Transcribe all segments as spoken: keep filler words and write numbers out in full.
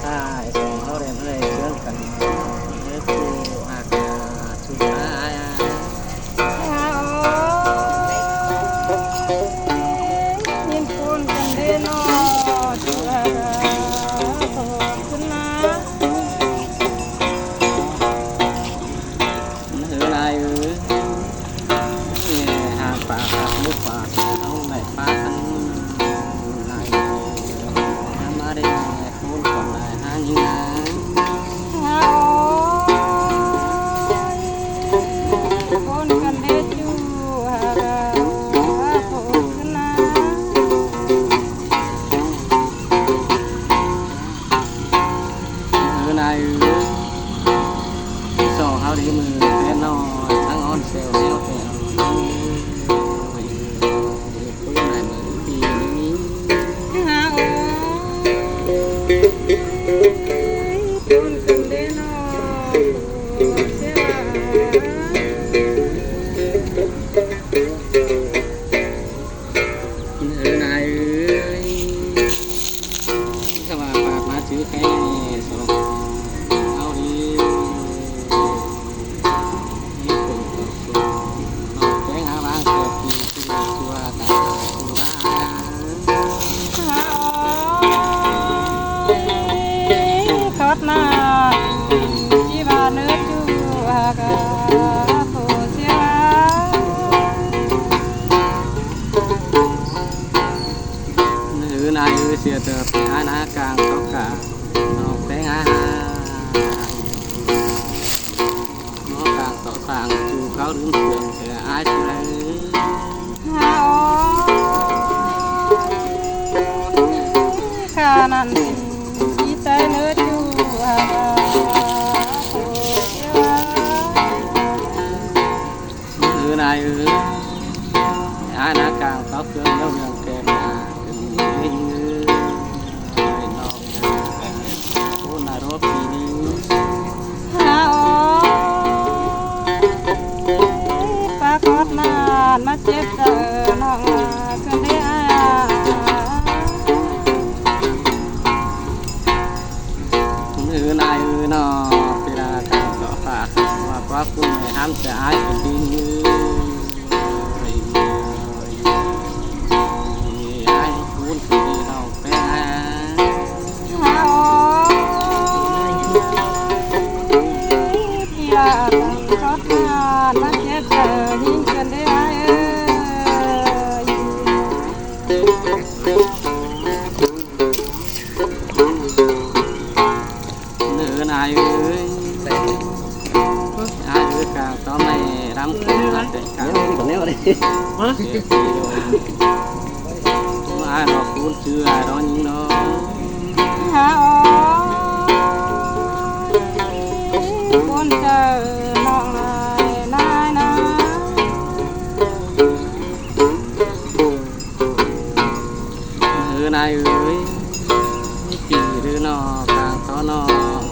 Ai, song ꞌháu đen ꞌhới ꞌsướng căn, ꞌhới ꞌchu hák, ꞌchu hák. ꞌNin ꞌcốn căn đé ꞌnọ, ꞌchu hák, ꞌchu hák. ꞌHứ nai ꞌhới, ꞌnị hák pák hák mú pák, ꞌháu đảy pák căn nai, ꞌnhá ꞌmá đé ꞌcốn căn lai hák ꞌnhính na. ꞌCốn căn đé ꞌchu hák, ꞌchu hák. ꞌHứ nai ꞌhới, song ꞌháu đi ꞌmự pên ꞌnọ, ꞌtáng ón seo ꞌnéo pên. ꞌHứ nai ꞌmự ꞌpi ꞌnị. ꞌCốn căn đé ꞌnọ, ꞌchu hák. ꞌHứ nai ꞌhới, ꞌchí ꞌva pák ꞌmá chứ khék ꞌnị, song ꞌháu đi. ꞌNọ ꞌtếng hák ꞌváng kẹt ꞌpi ꞌchu hák, ꞌchu hák. Khót ꞌnặn ꞌchí ꞌva ꞌnớ ꞌchu hák, ꞌchu hák. ꞌHứ nai ꞌhới, sia ꞌtẹ pay ái ꞌná cang tó cạ, ꞌnọng ꞌtếng ái ꞌhá. ꞌNọ cang tó sang ꞌchu cáu ꞌlứm sương sia ái sia lai. ꞌHá ꞌo, ꞌkhạ ꞌnặn ꞌchí tai ꞌnớ ꞌchu hák. ꞌHứ nai ꞌhới, ái ꞌná cang tó cương ꞌnéo ꞌnương keng na, ꞌnị ꞌnọng. ꞌCốn ꞌnạ rốp ꞌpi ꞌnị. ꞌHá ꞌo, pák khót ꞌnặn ꞌmá chếp chaư ꞌnọng căn đé ái. ꞌHứ nai ꞌhới ꞌnọ, ꞌpi ꞌnạ cang tó pák, ꞌva pák ꞌcốn ꞌmạy hák sia ái căn đé ꞌnị. Ái ꞌcốn ꞌcốn đi ꞌnọng pay ái. ꞌHá ꞌo, ꞌpi ꞌnạ cang khót ꞌnặn ꞌmá chếp chaư ꞌnhính căn đé ái ơi. ꞌNớ ái ꞌhới, ái ꞌhới, cang tó ꞌmạy ꞌlắm khót ꞌnặn ꞌtẹ cang. Hả? Ái ꞌnọ ꞌcốn ꞌchư ái ꞌnọ ꞌnhính ꞌnọ. ꞌHá ꞌo, ꞌcốn chaư ꞌnọng lai nai na. ꞌHứ nai ꞌhới, ꞌpi ꞌhứ ꞌnọ, cang tó ꞌnọ,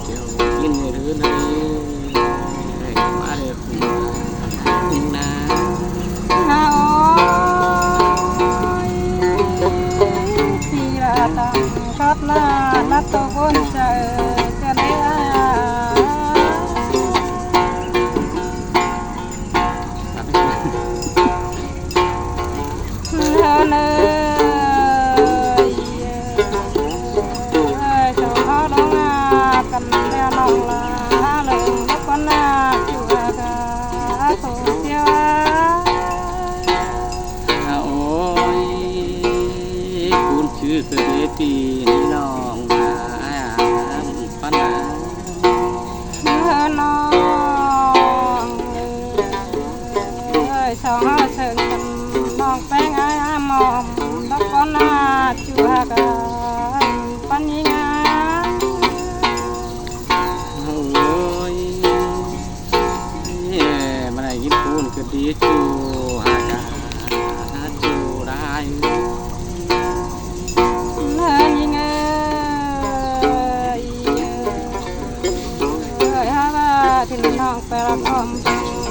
kiẻo kin ꞌhứ ꞌnị. ꞌMá đé ꞌcốn ꞌnị na. ꞌHá ꞌo, ꞌpi ꞌnạ cang khót ꞌnặn ꞌmá tó ꞌcốn chaư căn đé ái. ꞌNhính ơi, ơi, song ꞌháu ꞌlống ꞌnạ căn ꞌlẹo ꞌnọng ꞌlạ, ꞌlống báu ꞌcốn ꞌnạ ꞌchu hák, ꞌchu hák. ꞌA ôi, ꞌcốn ꞌchư ꞌcọ đé ꞌpi ꞌnị ꞌnọng ꞌnạ, ái ꞌnặn ꞌpắn ꞌnạ. ꞌNhính ơi, ơi, song ꞌháu sương căn ꞌnọng pay ái ꞌmom, báu ꞌcốn ꞌnạ ꞌchu hák, ꞌpắn ꞌnhính ꞌnạ. Ôi, ơ, ꞌmá đảy ꞌnhính ꞌcốn ꞌcọ đé ꞌchu hák, ꞌchu đảy. ꞌNhính ơi, ơi, ơi, hák ꞌva ꞌthính ꞌnọng pay ꞌlạ khom,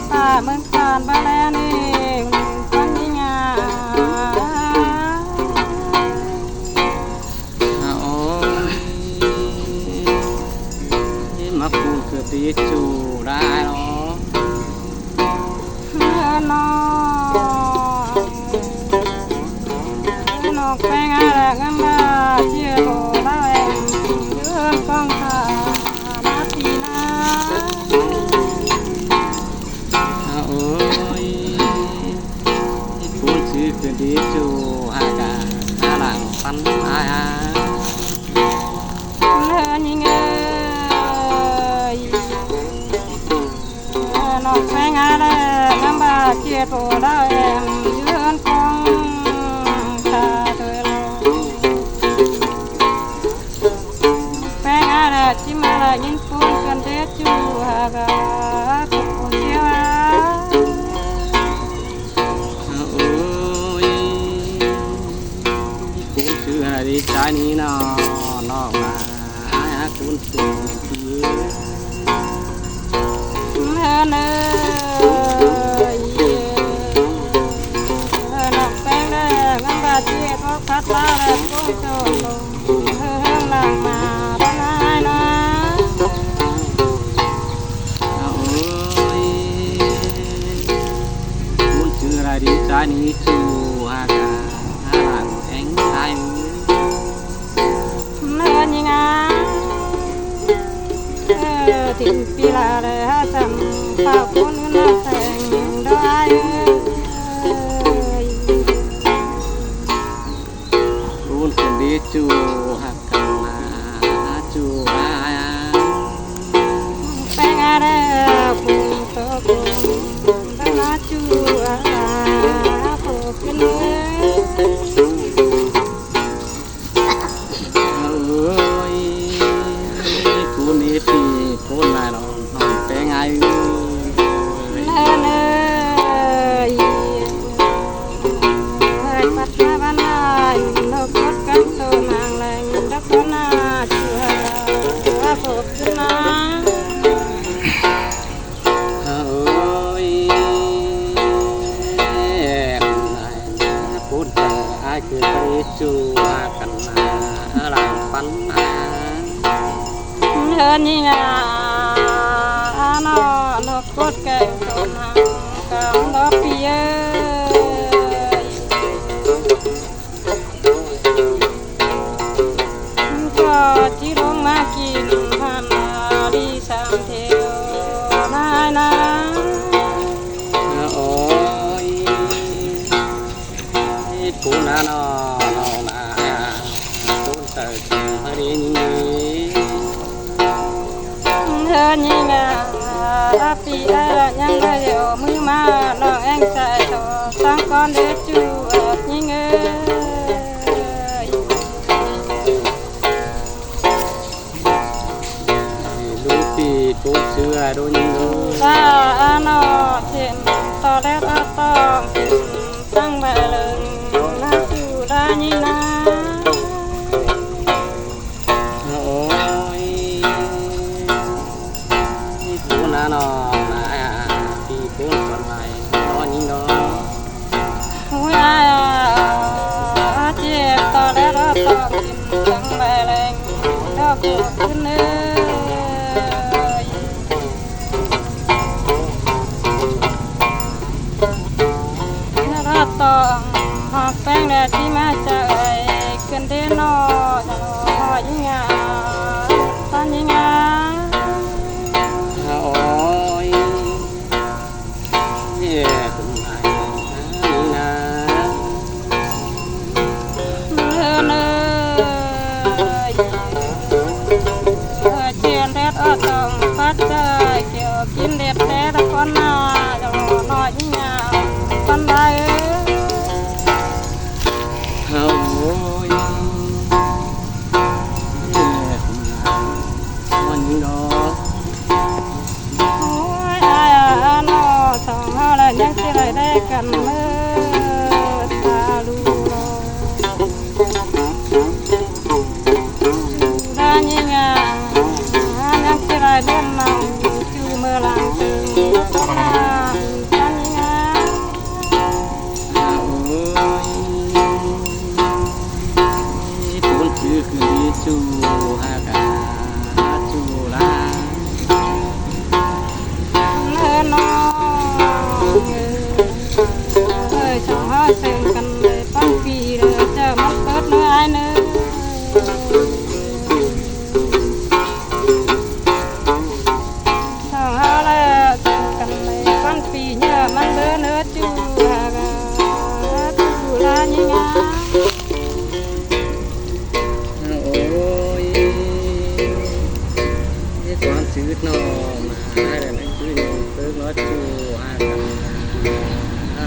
pá ꞌmướng ꞌTan ꞌva ꞌlẹo ꞌnị, ꞌpắn ꞌnhính ꞌnạ. ꞌA ôi, Pô đaư em dú ꞌhướn khong ta thôi lo. ꞌPéng a đa ꞌchí ꞌmá đa ꞌnghín ꞌcốn ꞌcốn đé ꞌchu hák a, ꞌcốn ꞌcốn ꞌsứa a. Ôi, ꞌcốn ꞌsứa a đi ꞌchái ꞌnị ꞌnọ, ꞌnọ ꞌmá, ꞌcốn ꞌsứa a đi. ꞌNhá ꞌnớ, ꞌnọng ꞌpéng đé, ngắm ba ꞌchí ꞌcọ khắt ꞌlá đé ꞌcốn ꞌchọ ꞌlống ꞌhướng lăng ꞌmá đé ꞌnái ꞌnớ. Ôi, ꞌcốn ꞌsứa a đi ꞌchái ꞌnị ꞌchu hák a, hák lăng éng ꞌchái ꞌnị. ꞌNớ ꞌnhính a, ơ, thím ꞌpi ꞌla đé hák săm páo ꞌcốn ꞌnưng ꞌnặn teng đé ꞌnái ơi. ꞌCốn ꞌcốn đé ꞌchu hák căn ꞌmá ꞌchu a. ꞌPéng a đé, ꞌcốn ꞌcốn đé ꞌnái ꞌchu a, ꞌcốn ꞌcốn ꞌnớ. Ôi, ꞌcốn ꞌnị ꞌpi ꞌcốn lai lo, ꞌnọng ꞌpéng ai ơi. ꞌNớ ꞌnớ, ơi, ꞌpắt ꞌmá ꞌvắn ai, ꞌnọng cốt cắn tô mang leng, đắc ꞌcốn a, ꞌchu a, ꞌcốn ꞌnớ. Ôi, ꞌcốn ꞌchớ ai ꞌcứ ꞌcứ ꞌchu hák căn ꞌmá lăng ꞌpắn ꞌmá. ꞌNớ ꞌnhính a, ꞌnọ ꞌnọng cốt cắn tô mang cắn đé ꞌpi ơi. ꞌCọ ꞌchí ꞌlống ꞌmá kin ꞌhặn a đi sam thiêu ꞌnái ꞌnớ. Ôi, ꞌcốn ꞌnạ ꞌnọ, ꞌnọ ꞌnạ, ꞌcốn ꞌchớ ꞌchí ꞌmá đi ꞌnhính ꞌnị. ꞌNhính a, ꞌpi a, ꞌnhắng đảy ꞌmứ ꞌmá, ꞌnọng éng sai ꞌtọ, ꞌsướng cón đé ꞌchu ꞌnhính ơi. Lú ꞌpi ꞌcốn ꞌsứa a đôn ꞌnhính đôn. ꞌLa a ꞌnọ, chêm ꞌto đét a ꞌtong, chêm ꞌtáng bái leng, ꞌnạ ꞌchu ꞌla ꞌnhính ꞌnạ. Ôi, ꞌcốn ꞌnạ ꞌnọ, ꞌnạ, ꞌpi ꞌcốn cón lai lo ꞌnhính lo. Ôi, ai a, a, chêm ꞌto đét a ꞌtong, chêm ꞌtáng bái leng, ꞌnạ ꞌcốn ꞌcốn ꞌnớ. ꞌNạ ꞌtong, ꞌhọt ꞌpéng đé ꞌchí ꞌmá chaư ai, ꞌcốn đé ꞌnọ, ꞌnọ ꞌnhính a, ꞌtáng ꞌnhính a. Ôi. Ê, ꞌcốn ꞌnị ꞌnạ. ꞌNớ ꞌnớ, ơ, chêm đét a ꞌtong, pắt chaư ai, kiẻo kin đét đét ꞌcốn ꞌnạ, ꞌnọ ꞌnhính a, ꞌcốn lai ơi. Ôi. Ê, ꞌcốn ꞌnị ꞌnọ. Ôi, ai a, ꞌnọ, song ꞌháu ꞌlạ ꞌnhắng ꞌchí lai đảy căn ꞌmá, ta lu lo. ꞌLa ꞌnhính a, ꞌnhắng ꞌchí lai đảy ꞌnọng, ꞌchu ꞌmưa lăng tưng, ꞌnhính a. Ôi, ꞌcốn ꞌchư ꞌcứ đi ꞌchu hák a, ꞌchu ꞌla. ꞌNớ ꞌnọ, ơi, song ꞌháu sớng căn đảy ꞌpắn ꞌpi ꞌlạ, chaư ꞌmắn pớt ꞌnớ ai ꞌnớ. Song ꞌháu ꞌlạ sớng căn đảy ꞌpắn ꞌpi ꞌnhá ꞌmắn báu ꞌnớ ꞌchu hák a, ꞌchu ꞌla ꞌnhính a. Ôi, ꞌquám ꞌchư ꞌnọ ꞌmá, ai đảy ꞌmắn ꞌchư ꞌnị pớt ꞌnọ ꞌchu hák a,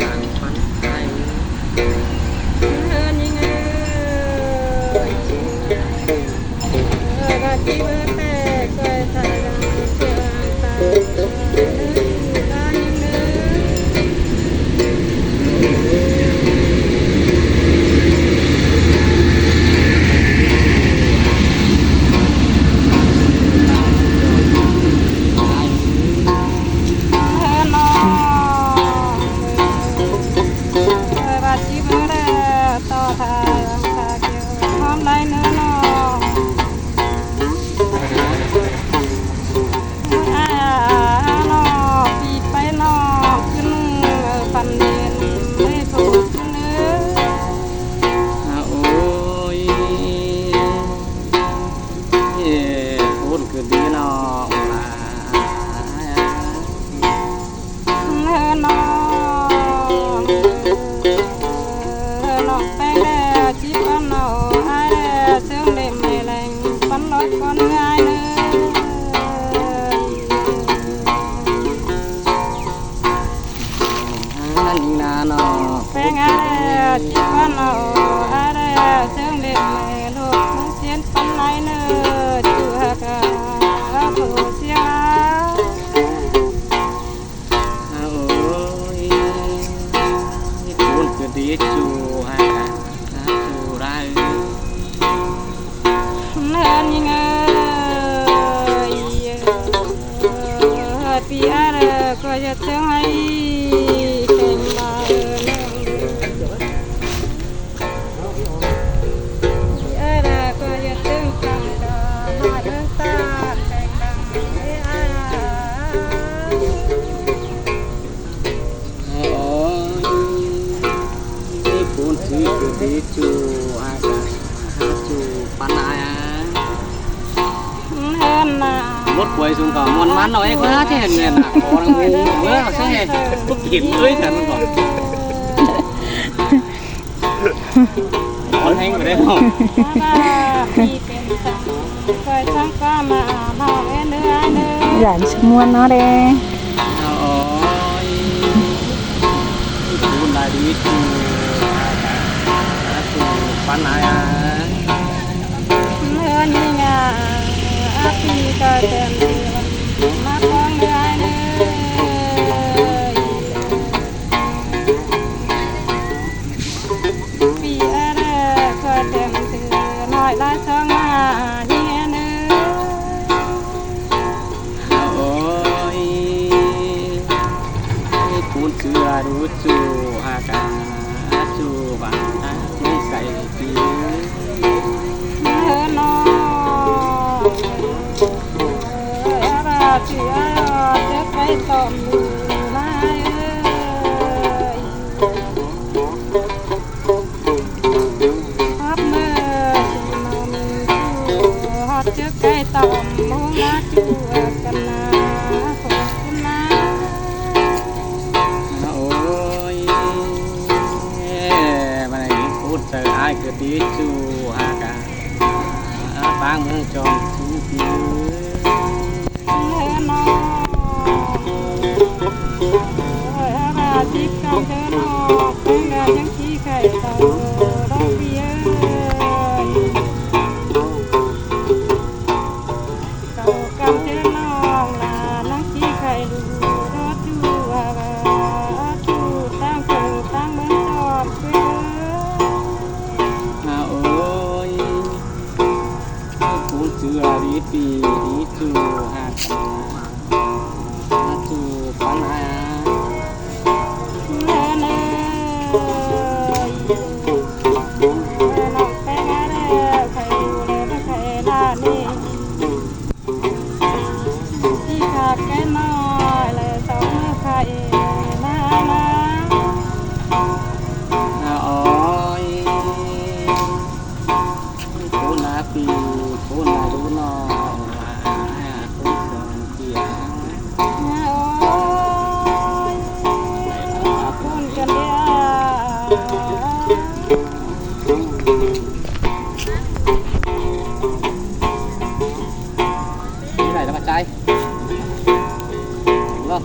Păn lai nơ chu hak a, a khổ sia. Ôi, cuốn cứ đi chu hak a, chu đai. Nơ nhing ơi, pi a rơ, có giọt sương hay kèm ba nơ. Ôi, cuốn cứ đi chu hak a, chu păn lai a. Mốt quay xuống cả muôn mắn nói quá thế, hèn hèn à, có đang ngu quá, sao hèn? Bức hiểm ơi, sao nó còn. Ôn hên vào đây không? Dản sung muôn nó đê. Ôi, cuốn đai đi chu, chu păn lai a. Nơ nhing a, a pi coi tem, mà con nơ ai nơ. Pi a rơ, coi tem, nói lai song mà nhing a nơ. Ôi, cuốn cứ đi chu hak a, chu păn a, mông cày pi. Nơ no. Ơ, a ba pi a, chớ cái tòm mù mai ơi. Hót mơ, hót chớ cái tòm mù má chu, ơ, căn na, khổ căn na. Ôi, mà này phút giờ ai cứ đi chu hak a, pang mương chòm chu pi. Nơ no. Ôi, a ba sip căm chớ no, pang a nhang chi khay tàu, đong pi ơi. Tàu căm chớ no, là nhang chi khay lu, đo chu, a ba, chu, tăng phở, tăng mương chòm, quê ơi. À, ôi. Cuốn cứ đi pi đi chu hak a, chu păn lai a. Nơ nơ. Nơ nơ, pang a rơ, khay lu, nơ khay la ni. Chi khát cái nói là sống khay na na. À, ôi. Cuốn đai pi, cuốn đai đu no, cuốn sông kia. Ôi, cuốn kia đi à. Cái này nó mà cháy. Đúng không?